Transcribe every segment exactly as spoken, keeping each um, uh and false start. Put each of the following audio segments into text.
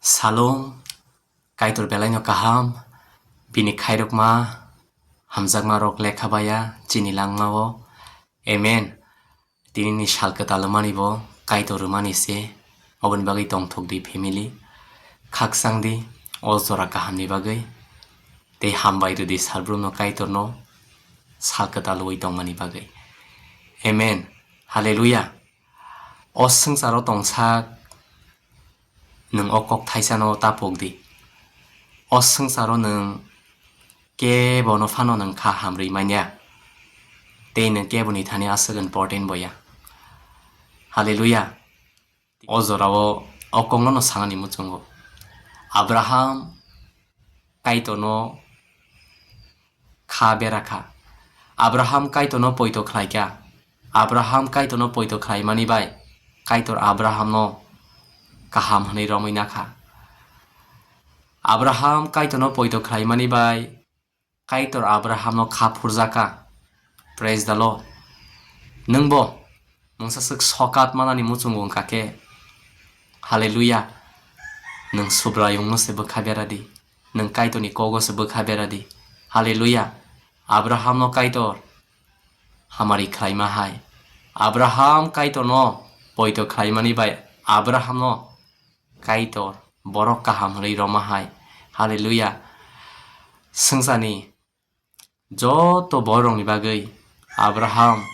Salom, Kaitor belaino kaham, bini khairokma, hamjakma rok lekha baya chini langmao. Amen. Tinini sal kwtal wngmani bo Kaitor rwmani se, oboni bagwi tongthok di family. Khakchang di o jora kahamni bagwi, tei hambai rw di salbrumno Kaitorno sal kwtal wi tongmani bagwi. Amen. Hallelujah. O swngcharo tongsak nwng o kok thaisano ta pok di. O swngcharo nwng kebono phano nwng kha hamrwi manya. Tei nwng keboni thani aswk important bo ya. Hallelujah. O jorao o kokno no sanani muchungo. Abraham Kaitorno kha bera kha. Abraham Kaitorno poito khlai kha. Abraham Kaitorno poito khlaimani bai Kaitor Abrahamno kaham hwnwi romwi na kha. Abraham Kaitorno poito khlaimani bai Kaitor Abrahamno kha phurjak kha. Praise the Lord. Nwngbo mungsa swk sokat manani muchungo wngkha khe, Hallelujah. Nwng Subraiyungno se bwkha bera di. Nwng Kaitorni kogo se bwkha bera di. Hallelujah. Abrahamno Kaitor hamari khlaima hai. Abraham Kaitorno poito khlaimani bai Abrahamno Kaitor borok kaham hwnwi roma hai. Hallelujah. Swngcharni joto borokni bagwi Abraham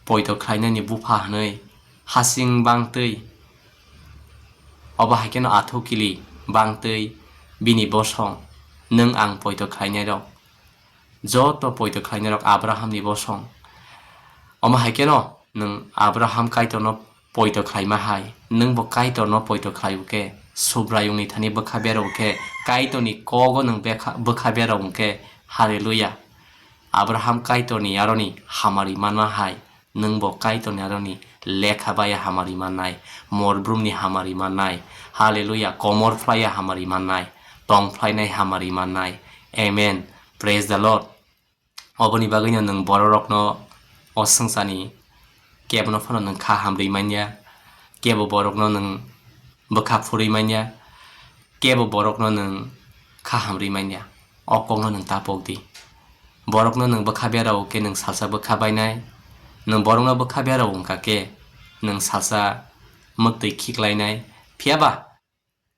poito khlainani bupha hwnwi hasing bangtwi, obo hai kheno athukili bangtwi bini bosong, nwng ang poito khlainairok, joto poito khlainairok Abrahamni bosong. Omo hai kheno nwng Abraham Kaitorno poito khlaima hai, nwng bo Kaitorno poito khlai o khe, Subraiyungni thani bwkha bera o khe, Kaitorni kogo nwng bekha-, bwkha bera o khe, Hallelujah. Abraham Kaitorni aroni hamari manma hai, nwng bo Kaitorni aroni lekha baya hamari mannai, morbrumni hamari mannai, Hallelujah, komor phlaiya hamari mannai, tong phlainai hamari mannai. Amen. Praise the Lord. Oboni bagwino nwng bororokno o swngcharni kebono phano nwng kha hamrwi manya, kebo borokno nwng bwkha phurwi manya, kebo borokno nwng kha hamrwi manya. O kokno nwng ta pok di. Borokno nwng bwkha bera o khe nwng salsa bwkha bainai, nwng borokno bwkha bera o wngkha khe nwng salsa mwktwi khiklainai. Phiya ba,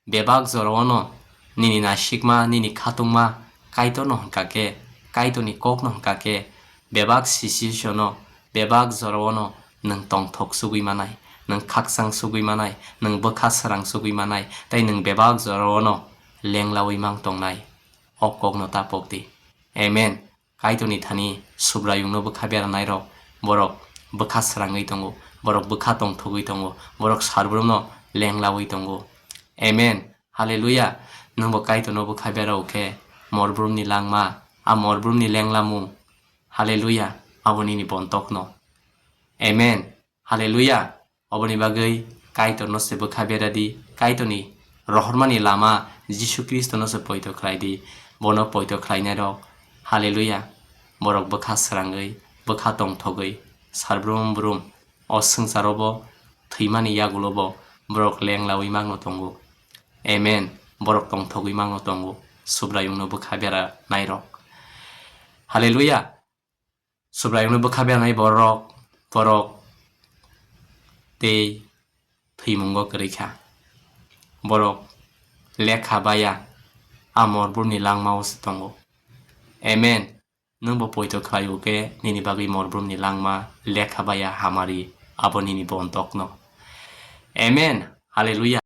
bebak jorao no nini nasikma, nini khatungma Kaitorno hwnkha khe, Kaitorni kokno hwnkha khe, bebak situation-o, bebak jorao no nwng tongthok sugwi manai, nwng khakchang sugwi manai, nwng bwkha srang sugwi manai, tei nwng bebak jorao no lenglawi mang tongnai. O kokno ta pok di. Amen. Kaitorni thani Subraiyungno bwkha beranairok, borok bwkha srangwi tongo, borok bwkha tongthogwi tongo, borok salbrumno lenglawi tongo. Amen. Hallelujah. Nwngbo Kaitorno bwkha bera o khe, morbrumni langma, a morbrumni lenglamung. Hallelujah. Abo nini bontokno. Amen. Hallelujah. Oboni bagwi Kaitorno se bwkha bera di, Kaitorni rohormani lama Jisu Khristono se poito khlai di, bono poito khlainairok, Hallelujah, borok bwkha srangwi, bwkha tongthogwi, sarbrum brum o swngcharobo thwimani yagulobo borok lenglawi mangno tongo. Amen. Borok tongthogwi mangno tongo, Subraiyungno bwkha bera nairok. Hallelujah. Subraiyungno bwkha beranai borok, borok tei thwimungo kwrwi kha. Borok lekha baya, a morbrumni langmao se tongo. Amen. Nwngbo poito khlai o khe nini bagwi morbrumni langma lekha baya hamari abo nini bontokno. Amen. Hallelujah.